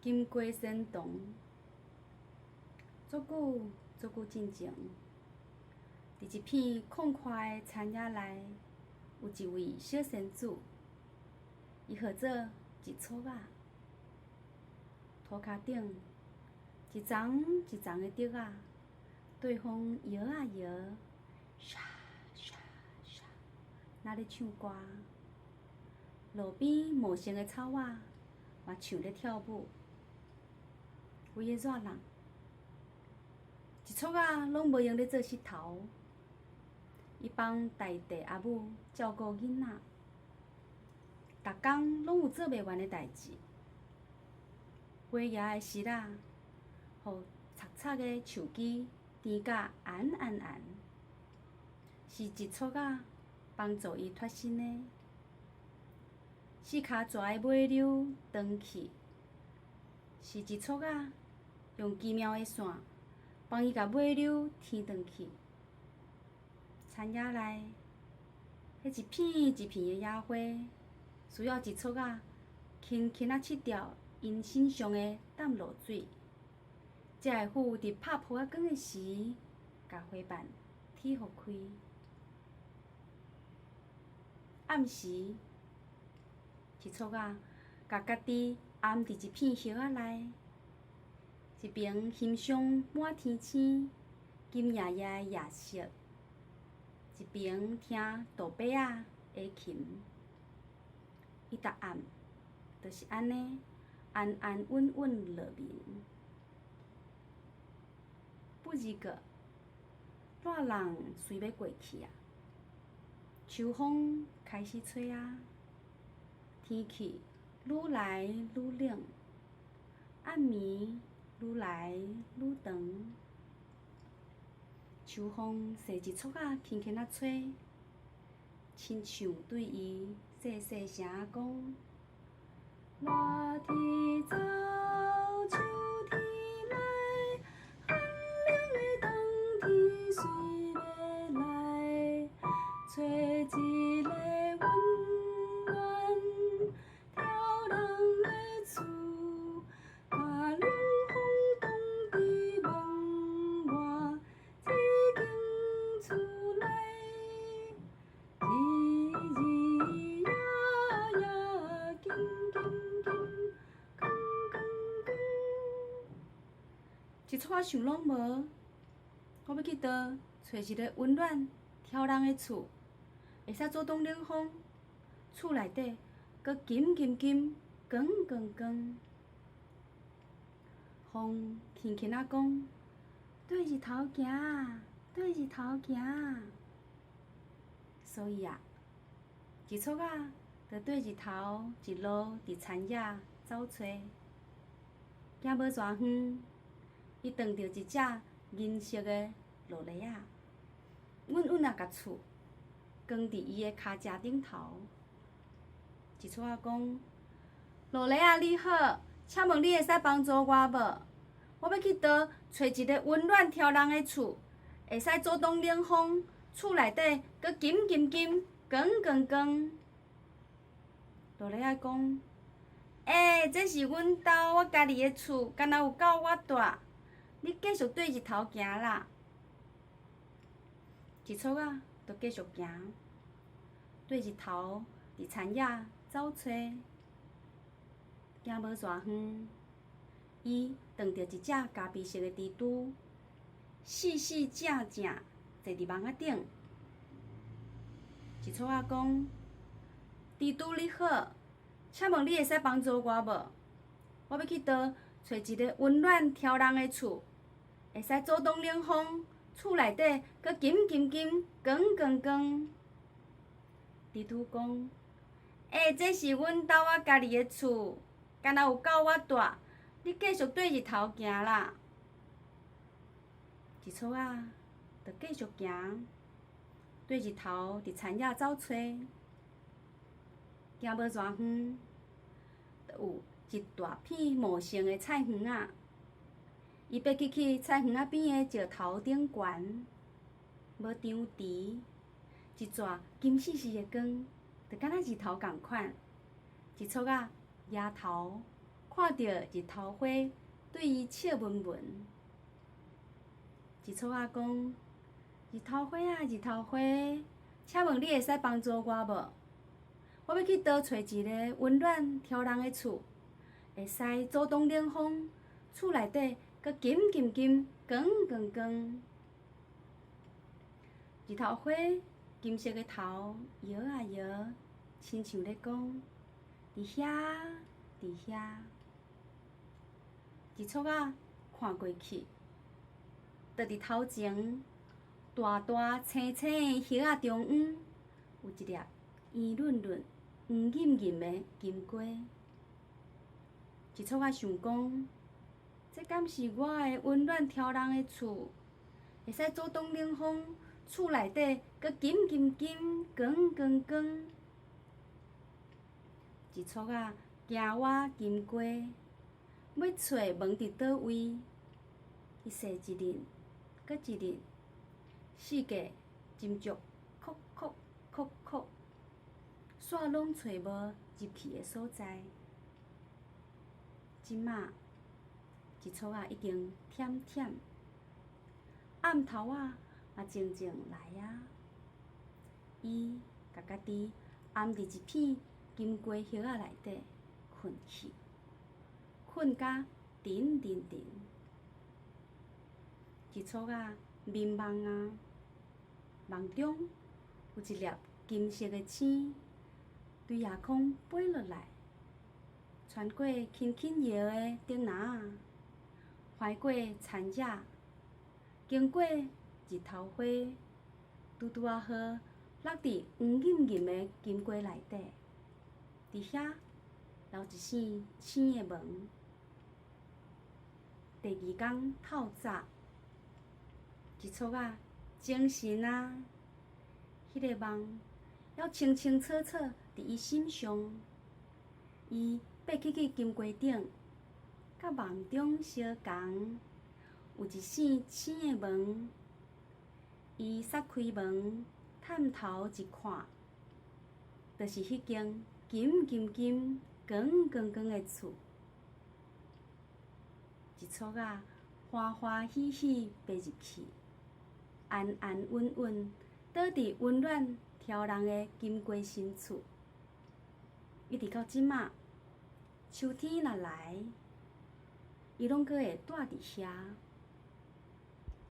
金瓜仙童。足久足久進前，佇一片曠闊的田野內，有一位小仙子，伊號做一撮仔。塗跤頂一叢一叢的竹仔，對風搖啊搖，沙沙沙，若咧唱歌。路邊茂盛的草仔嘛像咧跳舞。規个熱人，一撮仔攏無閒咧做穡頭。伊幫大地阿母照顧囡仔，逐工攏有做袂完的代誌。飛蛾的穡仔，予賊賊的樹枝甜甲絚絚絚，是一撮仔幫助伊脫身的。四跤蛇的尾溜斷去，是一撮仔用奇妙的線幫伊共尾溜牽轉去。田野內，彼一片一片的野花，需要一撮仔輕輕仔拭掉𪜶身上的淡露水，才會赴佇拍噗仔光的時，共花瓣鐵予開。暗時，一撮仔共家己掩佇一片葉仔內，一邊欣賞滿天星、金燁燁的夜色，一邊聽杜伯仔的琴。伊逐暗就是按呢，安安穩穩落眠。不二過，熱人隨欲過去啊，秋風開始吹啊，天氣愈來愈冷，暗暝愈來愈長。秋風踅一撮仔輕輕仔吹，親像對伊細細聲仔講：熱天走，秋天來，寒冷的冬天隨欲來，揣一個溫暖透人的厝，共冷風擋佇門外這間厝內，日日夜夜緊緊緊，囥囥囥。一撮仔想攏無，我欲去佗揣一个溫暖透人的厝，會使阻擋冷風，厝內底閣金金金，光光光。風輕輕仔講：對日頭行，對日頭行。所以啊，一撮仔就對日頭一路佇田野走揣，行無偌遠，伊撞著一隻銀色的鷺鷥仔，穩穩仔共喙囥佇伊的跤蹛頂頭。一撮仔講：鷺鷥仔你好，請問你會使幫助我無？我欲去佗揣一个溫暖透人的厝，會使阻擋冷風，厝內底閣金金金，光光光。鷺鷥仔講：欸，這是阮兜我家己的厝，敢若有夠我蹛。你繼續對日頭行啦。一撮仔就繼續行，對日頭佇田野走揣，行無偌遠，伊撞著一隻咖啡色的蜘蛛，四四正正坐佇網仔頂。一撮仔講：蜘蛛你好，請問你會使幫助我無？我欲去佗揣一个溫暖透人的厝，會使阻擋冷風，厝內底閣金金金，光光光。蜘蛛講：欸，這是阮兜我家己的厝，敢若有夠我蹛。你繼續對日頭行啦。一撮仔就繼續行，對日頭佇田野走揣，行無偌遠，就有一大片茂盛的菜園仔。伊爬起去菜園仔邊的石頭頂懸，無張遲，一逝金絲絲的光，就敢若日頭仝款。一撮仔額頭看著日頭花對伊笑文文。日撮仔講：日頭花啊，日頭花，請問你會使幫助我無？我欲去佗揣一個溫暖挑人的厝，會使阻擋冷風，厝內底閣金金金、光光光。日頭花金色的頭搖啊搖，親像咧講：佇遐，佇遐。日撮仔看過去，就佇頭前大大青青的葉仔中央，有一粒圓潤潤、黃銀銀的金瓜。日撮仔想講：這敢是我的溫暖挑人的厝，會使阻擋冷風，厝內底閣金金金、光光光。日撮仔行倚金瓜，欲揣門佇佗位，伊踅一輪，閣一輪，四界斟酌，叩叩叩叩，煞攏揣無入去的所在。這馬日撮仔已經忝忝，暗頭仔嘛靜靜來啊。伊共家己掩佇一片金瓜葉仔內底睏去，睏甲沉沉沉。日撮仔眠夢啊，夢中有一粒金色的星對夜空飛落來，穿過輕輕搖的竹籃仔，橫過田野，經過日頭花，拄拄仔好落佇黃銀銀的金瓜內底，佇遐留一線星的門。第二工透早，日撮仔精神啊，彼個夢猶清清楚楚佇伊心上。伊爬起去金瓜頂，佮夢中相仝，有一線星的門。伊捒開門，探頭一看，就是彼間金金金、光光光的厝。日撮仔歡歡喜喜爬入去，安安穩穩倒佇溫暖挑人的金瓜新厝。一直到這馬，秋天若來，伊攏閣會蹛佇遐。